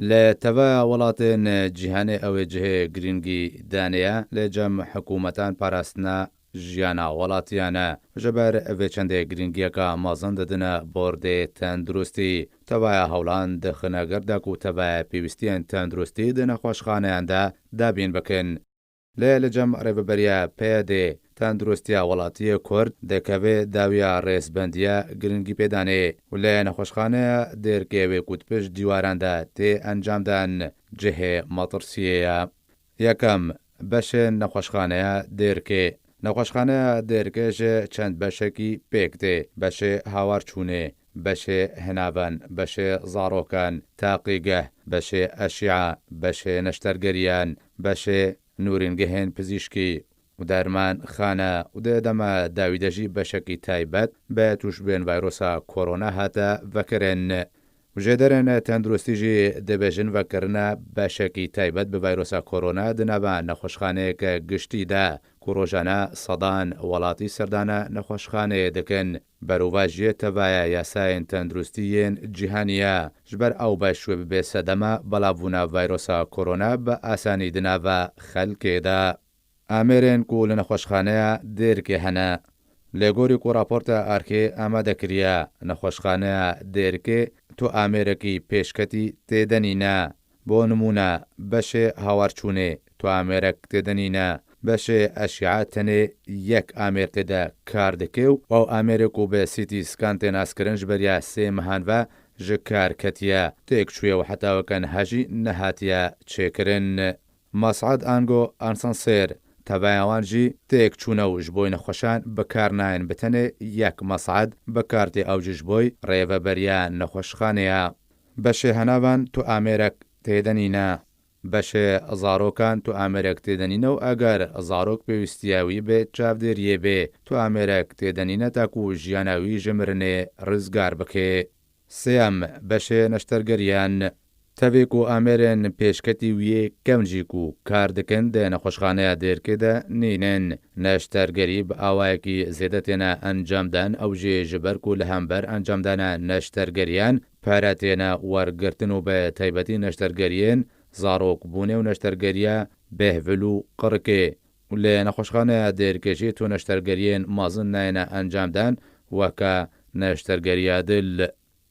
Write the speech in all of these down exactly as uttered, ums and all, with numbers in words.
Li teveya welatên cîhanê ew ê cihê girîngî danê ye, lê cem hikûmetan parastina jiyana welatiyan e. Ji ber vê çendê girîngiyeka mezin didine bordê tenduristî. Teveya hewlan dixine girde ku teveya pêwîstiyên tenduristî di nexweşxaneyan de dabîn bikin. Lê li cem rêveberiya P Y D, tenduristiya welatiyê Kurd dikeve dawiya rêzbendiya girîngî pêdanê û li nexweşxaneya Dêrkê wê ku di pişt dîwaran de tê encamdan cihê metirsiyê ye. Yekem, beşên nexweşxaneya Dêrkê. Nexweşxaneya Dêrkê ji çend beşekî pêk tê. Beşê hawarçûnê, beşê hinavan, beşê zarokan, taqîgeh, beşê eşya, beşê neştergeriyan, beşê nûrîngehên pizîşkî û dermanxane û di dema dawî de jî beşekî taybet bi tûşbên vayrosa korona hate vekirin. Û jêderên tenduristî jî dibêjin vekirina beşekî taybet bi vayrosa korona di nava nexweşxaneyeke giştî de ku rojane sedan welatî serdana nexweşxaneyê dikin. Berovajiyê tevaya yasayên tenduristî yên cîhanî ye. Ji ber ew beş wê bibe sedema belavbûna vayrosa korona bi asanî di nava xelkê de. Amêrên ku li nexweşxaneya Dêrkê hene. Lê gorî ku raporta arkê amade kiriye, nexweşxaneya Dêrkê tu amêrekî pêşketî têde nîne. Bo nimûne, beşê hawarçûnê tu amêrek têde nîne. Beşê eşya tenê yek amêr tê de kar dike û ew amêrê ku bi C T scan tê naskirin ji beriya sê mehan ve ji kar ketiye, têk çûye û heta weke niha jî nehatiye çêkirin. Mes'ed ango ansanser, tevaya wan jî têk çûne û ji bo nexweşan bi kar nayên, bi tenê yek mes'ed bi kar tê, ew jî ji bo rêveberiya nexweşxanê ye. Beşê henavan tu amêrek têde nîne. Beşê zarokan tu amêrek têde nîne û eger zarok pêwîstiya wî bi çavdêriyê bê, tu amêrek têde nîne ta ku jiyana wî ji mirinê rizgar bike. Sêyem, beşê neştergeriyan. Tevî ku amêrên pêşketî wî yê kevn jî ku kar dikin di nexweşxaneya Dêrkê de nînin. Neştergerî bi awayekî zêde têne encamdan, ew jî ji ber ku li hember encamdana neştergeriyan pere têne wergirtin û bi taybetî neştergeriyên zarokbûnê û neştergeriya bêhvil û qirikê. Û li nexweşxaneya Dêrkê jî tu neştergeriyên mezin nayêne encamdan, weke neştergeriya dil.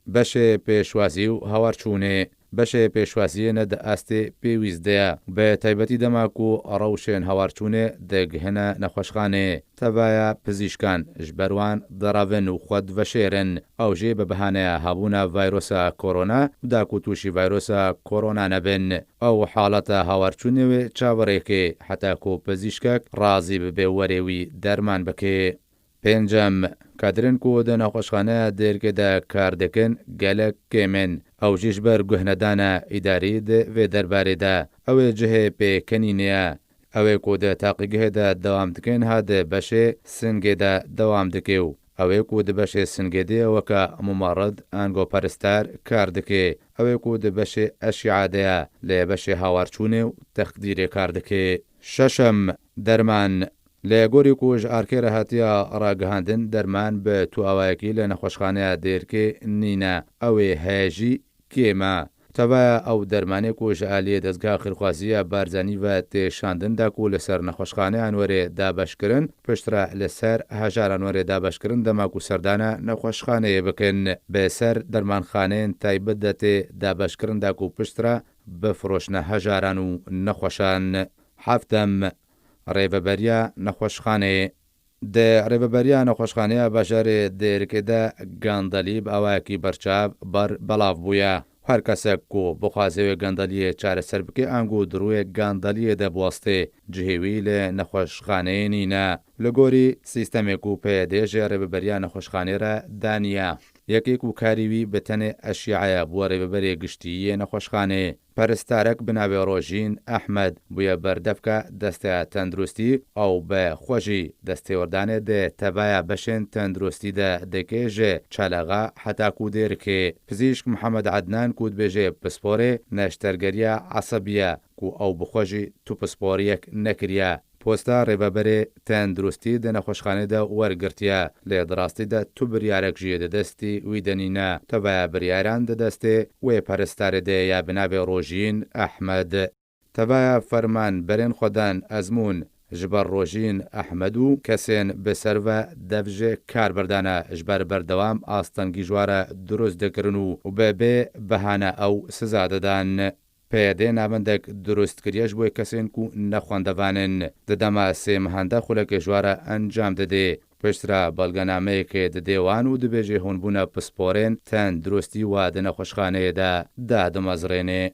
Beşê pêşwazî û hawarçûnê. Beşê pêşwaziyê ne di astê pêwîst de ye. Bi taybetî dema ku rewşên hawarçûnê digihine nexweşxanê, tevaya pizîşkan ji ber wan direvin û xwe diveşêrin. Ew jî bi bihaneya hebûna vayrosa korona û da ku tûşî vayrosa korona nebin. Ew haleta hawarçûnê wê çaverêkê heta ku pizîşkek razî bibe werê wî derman bike. Pêncem, kadirên ku di nexweşxaneya Dêrkê de kar dikin gelek kêm in. Ew jî ji ber guhnedana îdarî di vê derbarê de. Ew ê cihê pêkenînê ye. Ew ê ku di taqîgehê de dewam dike niha di beşê singê de dewam dike û ew ê ku di beşê singê de ye weke mumerid ango peristar kar dike. Ew ê ku di beşê eşya de ye, lê beşê hawarçûnê û texdîrê kar dike. Şeşem, derman. Li gorî ku ji arkê re hatiye ragihandin, derman bi tu awayekî li nexweşxaneya Dêrkê nîne. Ew ê heye jî kêm e. Tevaya ew dermanê ku ji aliyê dezgeha xêrxwazî ya Barzanî ve tê şandin da ku li ser nexweşxaneyan were dabeşkirin, piştre li ser hejaran were dabeşkirin dema ku serdana nexweşxaneyê bikin. Bi ser dermanxaneyên taybet de tê dabeşkirin da ku piştre bifiroşne hejaran û nexweşan. Heftem, rêveberiya nexweşxaneyê. Di rêveberiya nexweşxaneya bajarê Dêrikê de gandelî bi awayekî berçav ber belav bûye. Her kesek ku bixwaze wê gandeliyê çareser bike, ango di rûyê gandeliyê de biwestê, cihê wî li nexweşxaneyê nîne. Li gorî sîstemê ku P Y D ji rêveberiya nexweşxanê re daniye, yekê ku karî wî bi tenê eşyaya bû rêveberê giştî yê nexweşxanê. Peristarek bi navê Rojîn Ehmed bûye berdevka desteya tenduristî, ew bi xwe jî destêwerdanê di tevaya beşên tenduristî de dike ji Çelexa heta ku Dêrikê. Pizîşk Mihemed Ednan ku dibêje pisporê neştergeriya esebî ye ku ew bi xwe jî tu pisporiyek nekiriye. posta rêveberê tenduristî di nexweşxanê de wergirtiye, lê di rastî de tu biryarek jî di destî wî de nîne. Tevaya biryaran di destê wê perîstarê de ye bi navê Rojîn Ehmed. Tevaya ferman berên xwe dan ezmûn ji ber Rojîn Ehmed û kesên bi ser ve dev ji kar berdane, ji ber berdewam astengî ji wa re dirust dikirin û, û bi bê behane ew siza didan. P Y D navendek dirust kiriye ji bo kesên ku ne xwendevan in. Di dema sê mehan de xulekê ji wa re encam didê. Piştre belgenameyekê didê wan û dibêje hûn bûne pisporên tenduristî wa di nexweşxaneyê de dadimezrênê.